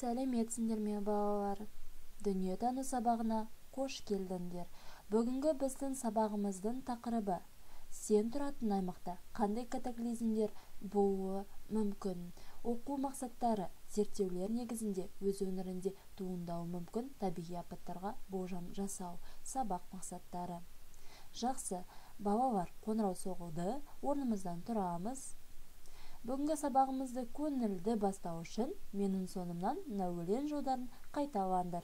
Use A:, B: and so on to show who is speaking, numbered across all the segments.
A: Сәлеметсіңдер ме, балалар! Дүниетану сабағына қош келдіңдер. Бүгінгі біздің сабағымыздың тақырыбы: сен тұратын аймақта қандай катаклизмдер болуы мүмкін? Оқу мақсаттары: зерттеулер негізінде өз өңірінде туындауы мүмкін табиғи апаттарға болжам жасау. Сабақ мақсаттары. Жақсы, балалар, қоңырау соғылды, орнымыздан тұрамыз. Бүгінгі сабағымызды көңілді бастау үшін менің соңымнан мына өлең жолдарын қайталаңдар.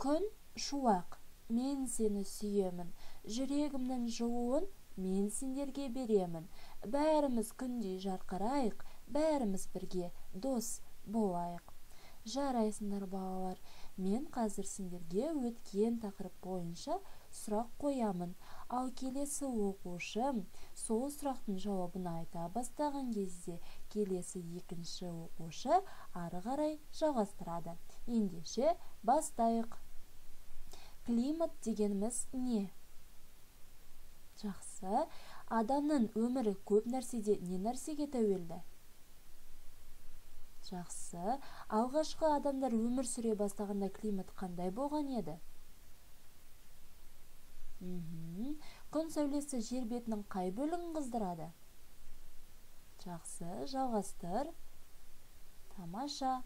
A: Күн шуақ, мен сені сүйемін, жүрегімнің жылуын мен сендерге беремін. Бәріміз күндей жарқырайық, бәріміз бірге дос болайық. Жарайсыңдар, балалар. Мен қазір сендерге өткен тақырып бойынша сұрақ қоямын. Ал келесі оқушы сол сұрақтың жауабын айта бастаған кезде келесі екінші оқушы ары қарай жалғастырады. Ендеше бастайық. Климат дегеніміз не? Жақсы. Адамның өмірі көп нәрседе не нәрсеге тәуелді? Жақсы. Алғашқы адамдар өмір сүре бастағанда климат қандай болған еді? Күн сәулесі жер бетінің қай бөлігін қыздырады? Жақсы, жалғастыр. Тамаша.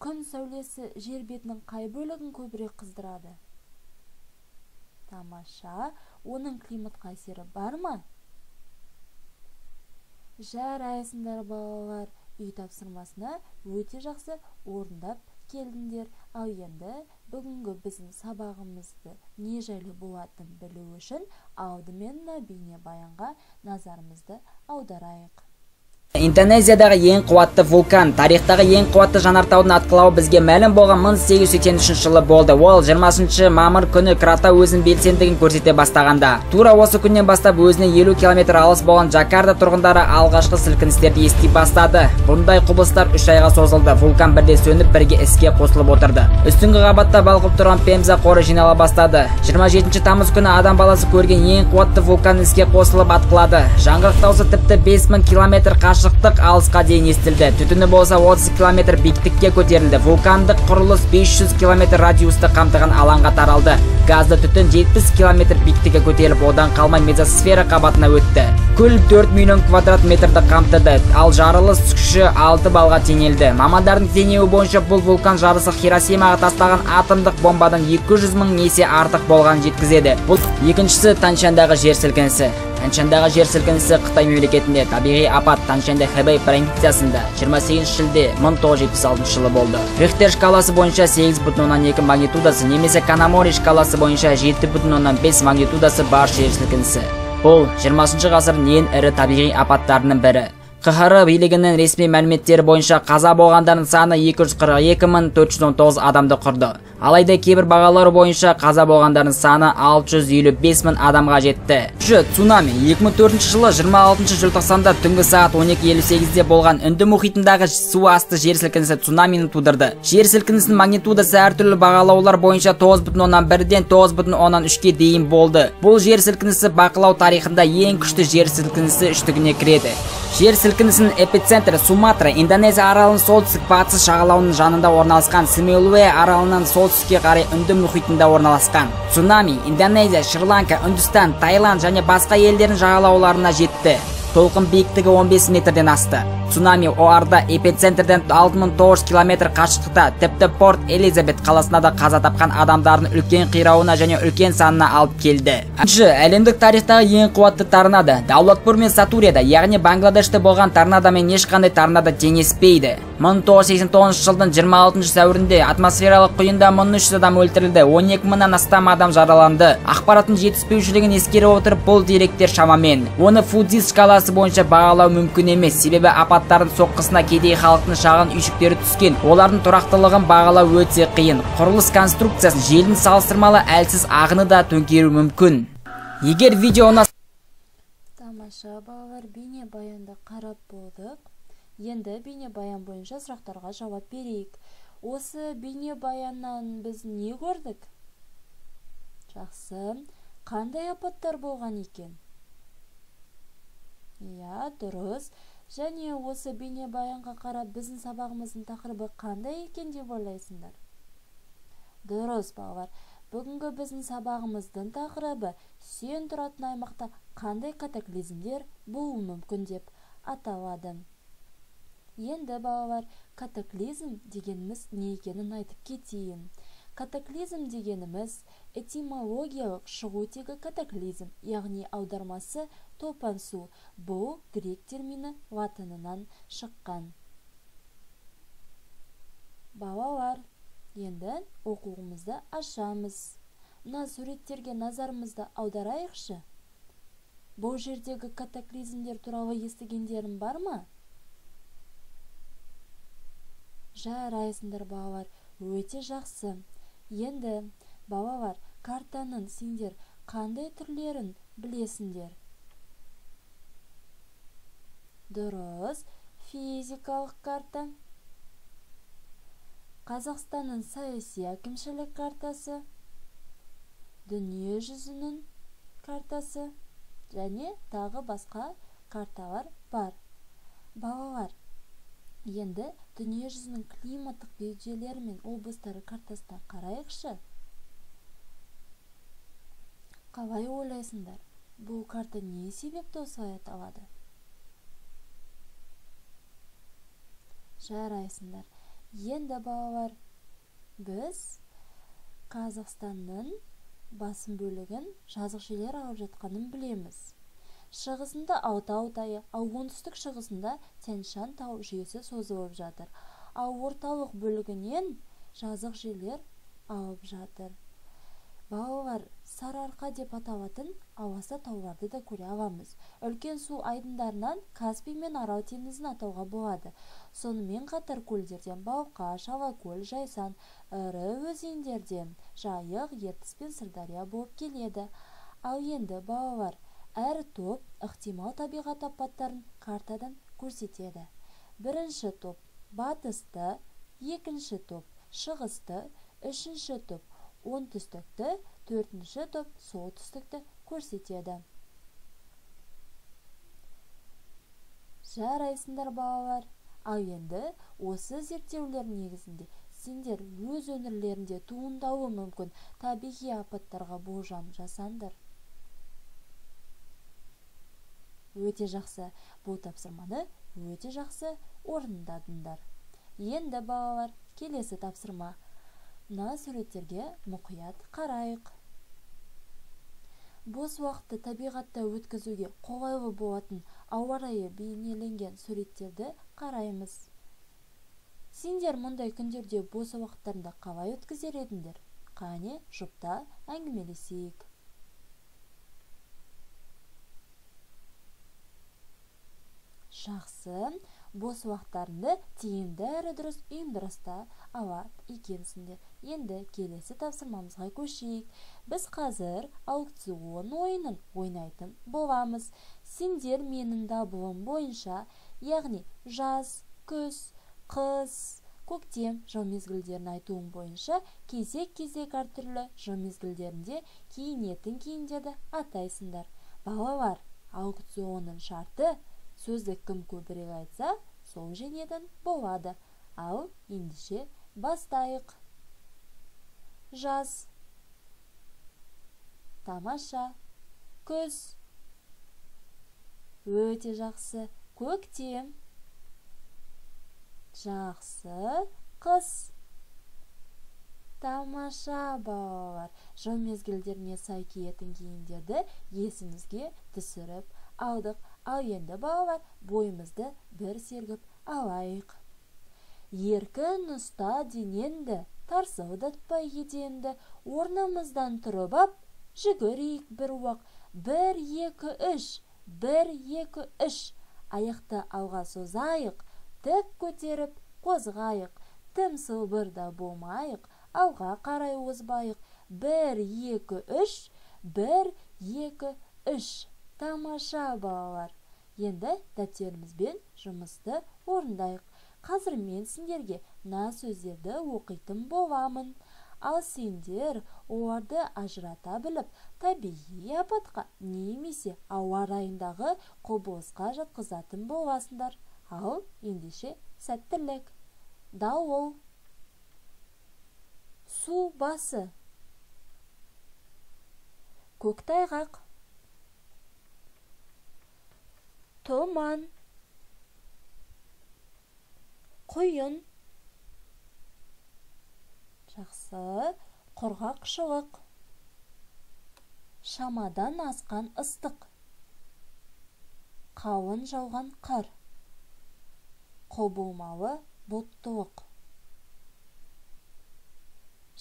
A: Күн сәулесі жер бетінің қай бөлігін көбірек қыздырады? Тамаша. Оның климатқа әсері бар ма? Жарайсыңдар, балалар. Үй тапсырмасына өте жақсы орындап келдіңдер. Ал енді бүгінгі біздің сабағымызды не жайлы болатынын білу үшін алдымен мына бейнебаянға назарымызды аударайық.
B: Индонезиядағы ең қуатты вулкан, тарихтағы ең қуатты жанартаудың атқылауы бізге мәлім болған 1883 жылы болды. Ол 20 мамыр күні Кратау өзінің белсендігін көрсете бастағанда. Тура осы күннен бастап өзіне 50 километр алыс болған Джакарта тұрғындары алғашқы сілкіністерді ести бастады. Бұндай құбылыстар 3 айға созылды. Вулкан бірде сөніп, бірге іске қосылып отырды. Үстіңгі қабатта балқып тұрған пемза қоры жинала бастады. 27 тамыз күні адам баласы көрген ең қуатты вулкан іске қосылып атқылады. Жаңғырық даусы тіпті 5000 километр қашықтық алысқа дейін естілді. Түтіні болса 30 километр биіктікке көтерілді. Вулкандық құрылыс 500 километр радиусты қамтыған алаңға таралды. Газды түтін 70 километр биіктікке көтеріліп, одан қалмай мезосфера қабатына өтті. Күл 4 миллион квадрат метрді қамтыды, ал жарылыс күші 6 балға теңелді. Мамандардың теңеуі бойынша бұл вулкан жарылысы Хиросимаға тастаған атомдық бомбадан 200 мың есе артық болғанын жеткізеді. Бұл екіншісі Таншандағы жер сілкінісі. Таншандағы жер сілкінісі Қытай мемлекетінде табиғи апат Таншанда Хэбэй провинциясында 28 шілде 1976 жылы болды. Рихтер шкаласы бойынша 8,2 магнитудасы немесе Канамори шкаласы бойынша 7,5 магнитудасы бар жер сілкінісі. Бұл 20 ғасырдың ең ірі табиғи апаттарының бірі. ҚХР билігінің ресми мәліметтері бойынша қаза болғандардың саны 242 419 адамды құрды. Алайда кейбір бағалар бойынша қаза болғандардың саны 655 мың адамға жетті. Үші, цунами. 2004 жылы 26 желтоқсанда түнгі сағат 12:58-де болған Үнді мұхитындағы су асты жер сілкінісі цунамині тудырды. Жер сілкінісінің магнитудасы әртүрлі бағалаулар бойынша 9,1-ден 9,3-ке дейін болды. Бұл жер сілкінісі бақылау тарихында ең күшті жер сілкінісі үштігіне кіреді. Жер сілкінісінің эпицентрі Суматра, Индонезия аралының солтүстік батыс жағалауының жанында орналасқан Симелуэ аралынан солтүстікке қарай Үнді мұхитында орналасқан. Цунами Индонезия, Шри-Ланка, Үндістан, Таиланд және басқа елдердің жағалауларына жетті. Толқын биіктігі 15 метрден асты. Цунами Оарда эпицентрден 6900 километр қашықтықта, тіпті Порт Элизабет қаласында да қаза тапқан адамдардың үлкен қирауына және үлкен санына алып келді. Үшінші, әлемдік тарихтағы ең қуатты торнадо. Даулатпур мен Сатурияда, яғни Бангладеште болған торнадомен ешқандай торнадо теңеспейді. 1989 жылдың 26 сәуірінде атмосфералық құйында 1300 адам өлтірілді, 12 мыңнан астам адам жараланды. Ақпараттың жетіспеушілігін ескере отырып, бұл деректер шамамен. Оны Фудзи шкаласы бойынша бағалау мүмкін емес, себебі апаттардың соққысына кедей халықтың шағын үйшіктері түскен. Олардың тұрақтылығын бағалау өте қиын. Құрылыс конструкциясын желдің салыстырмалы әлсіз ағыны да төңкеруі мүмкін. Егер видео ұнаса
A: Тамаша, балалар, бейнебаянды қарап болдық. Енді бейнебаян бойынша сұрақтарға жауап берейік. Осы бейнебаяннан біз не көрдік? Жақсы. Қандай апаттар болған екен? Иә, дұрыс. Және осы бейнебаянға қарап біздің сабағымыздың тақырыбы қандай екен деп ойлайсыңдар? Дұрыс, балалар. Бүгінгі біздің сабағымыздың тақырыбы сен тұратын аймақта қандай катаклизмдер болуы мүмкін деп аталады. Енді, балалар, катаклизм дегеніміз не екенін айтып кетейін. Катаклизм дегеніміз этимологиялық шығу тегі катаклизм, яғни аудармасы топан су. Бұл грек термині латынынан шыққан. Балалар, енді оқуымызды ашамыз. Мына суреттерге назарымызды аударайықшы. Бұл жердегі катаклизмдер туралы естігендерің бар ма? Жарайсыңдар, балалар, өте жақсы. Енді, балалар, картаның сендер қандай түрлерін білесіңдер? Дұрыс, физикалық карта, Қазақстанның саяси әкімшілік картасы, дүние жүзінің картасы және тағы басқа карталар бар. Балалар, енді дүние жүзінің климаттық белдеулері мен облыстары картасына қарайықшы. Қалай ойлайсыңдар, бұл карта не себепті осылай аталады? Жарайсыңдар. Енді, балалар, біз Қазақстанның басым бөлігін жазық жерлер алып жатқанын білеміз. Шығысында Алтау тайы, ал оңтүстік шығысында Тянь-Шань тау жүйесі созылып жатыр. Ал орталық бөлігінен жазық жерлер алып жатыр. Балалар, Сарыарқа деп аталатын аласа тауларды да көре аламыз. Үлкен су айдындарынан Каспий мен Арал теңізін атауға болады. Сонымен қатар көлдерден Балқаш, Алакөл, Жайсан, ірі өзендерден Жайық, Ертіс пен Сырдария болып келеді. Ал енді, балалар, әр топ ықтимал табиғат апаттарын картадан көрсетеді. Бірінші топ батысты, екінші топ шығысты, үшінші топ оңтүстікті, төртінші топ солтүстікті көрсетеді. Жарайсыңдар, балалар. Ал енді осы зерттеулер негізінде сендер өз өңірлерінде туындауы мүмкін табиғи апаттарға болжам жасаңдар. Өте жақсы. Бұл тапсырманы өте жақсы орындадыңдар. Енді, балалар, келесі тапсырма. Мына суреттерге мұқият қарайық. Бос уақытты табиғатта өткізуге қолайлы болатын ауа райы бейнеленген суреттерді қараймыз. Сендер мұндай күндерде бос уақыттарында қалай өткізер едіңдер? Қане, жұпта әңгімелесейік. Жақсы, бос уақыттарыңды тиімді әрі дұрыс ұйымдастыра алады екенсіңдер. Енді келесі тапсырмамызға көшейік. Біз қазір аукцион ойынын ойнайтын боламыз. Сендер менің дабылым бойынша, яғни жаз, күз, қыс, көктем жыл мезгілдерін айтуым бойынша кезек-кезек әртүрлі жыл мезгілдерінде киінетін киімдерді атайсыңдар. Балалар, аукционның шарты: сөзді кім көбірек айтса, сол жеңетін болады. Ал ендеше бастайық. Жаз, тамаша, күз, өте жақсы, көктем, жақсы, қыс. Тамаша, балалар. Жыл мезгілдеріне сай киетін киімдерді есімізге түсіріп алдық. Ал енді, балалар, бойымызды бір сергіп алайық. Еркін ұста денеңді, тарсылдатпай еденді, орнымыздан тұрып ап, жүгірейік бір уақ. 1, 2, 3, 1, 2, 3. Аяқты алға созайық, тік көтеріп қозғайық, тым сылбыр да болмайық, алға қарай озбайық. 1, 2, 3, 1, 2, 3. Тамаша, балалар. Енді дәптерімізбен жұмысты орындайық. Қазір мен сендерге мына сөздерді оқитын боламын. Ал сендер оларды ажырата біліп, табиғи апатқа немесе ауа райындағы құбылысқа жатқызатын боласыңдар. Ал ендеше сәттілік. Дауыл, су басы, көктайғақ, тұман, құйын. Жақсы, құрғақшылық, шамадан асқан ыстық, қауын жауған қар, құбылмалы бұлттылық.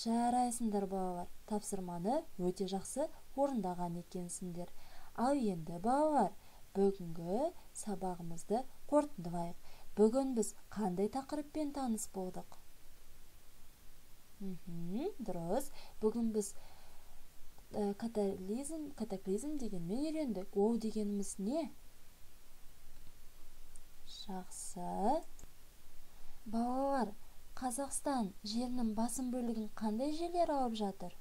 A: Жарайсыңдар, балалар, тапсырманы өте жақсы орындаған екенсіңдер. Ал енді, балалар, бүгінгі сабағымызды қорытындылайық. Бүгін біз қандай тақырыппен таныс болдық? Дұрыс. Бүгін біз катаклизм дегенмен үйрендік. Ол дегеніміз не? Жақсы. Балалар, Қазақстан жерінің басым бөлігін қандай жерлер алып жатыр?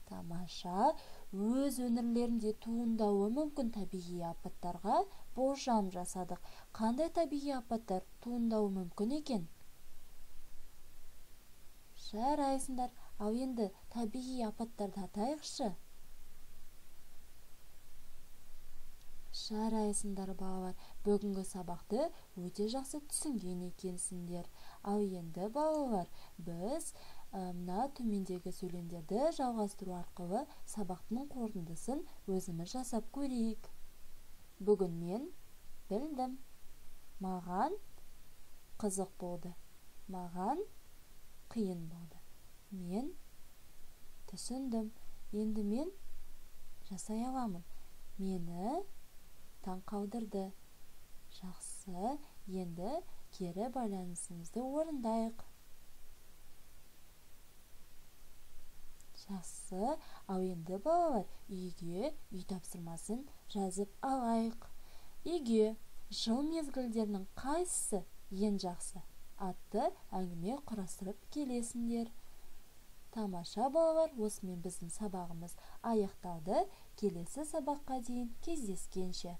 A: Тамаша, өз өңірлерінде туындауы мүмкін табиғи апаттарға болжам жасадық. Қандай табиғи апаттар туындауы мүмкін екен? Жарайсыңдар. Ал енді табиғи апаттарды атайықшы. Жарайсыңдар, балалар. Бүгінгі сабақты өте жақсы түсінген екенсіңдер. Ал енді, балалар, біз мына төмендегі сөйлемдерді жалғастыру арқылы сабақтың қорытындысын өзіміз жасап көрейік. Бүгін мен білдім. Маған қызық болды. Маған қиын болды. Мен түсіндім. Енді мен жасай аламын. Мені таң қалдырды. Жақсы, енді кері байланысымызды орындайық. Жақсы, ал енді, балалар, үйге үй тапсырмасын жазып алайық. Үйге жыл мезгілдерінің қайсысы ең жақсы атты әңгіме құрастырып келесіңдер. Тамаша, балалар, осымен біздің сабағымыз аяқталды. Келесі сабаққа дейін кездескенше.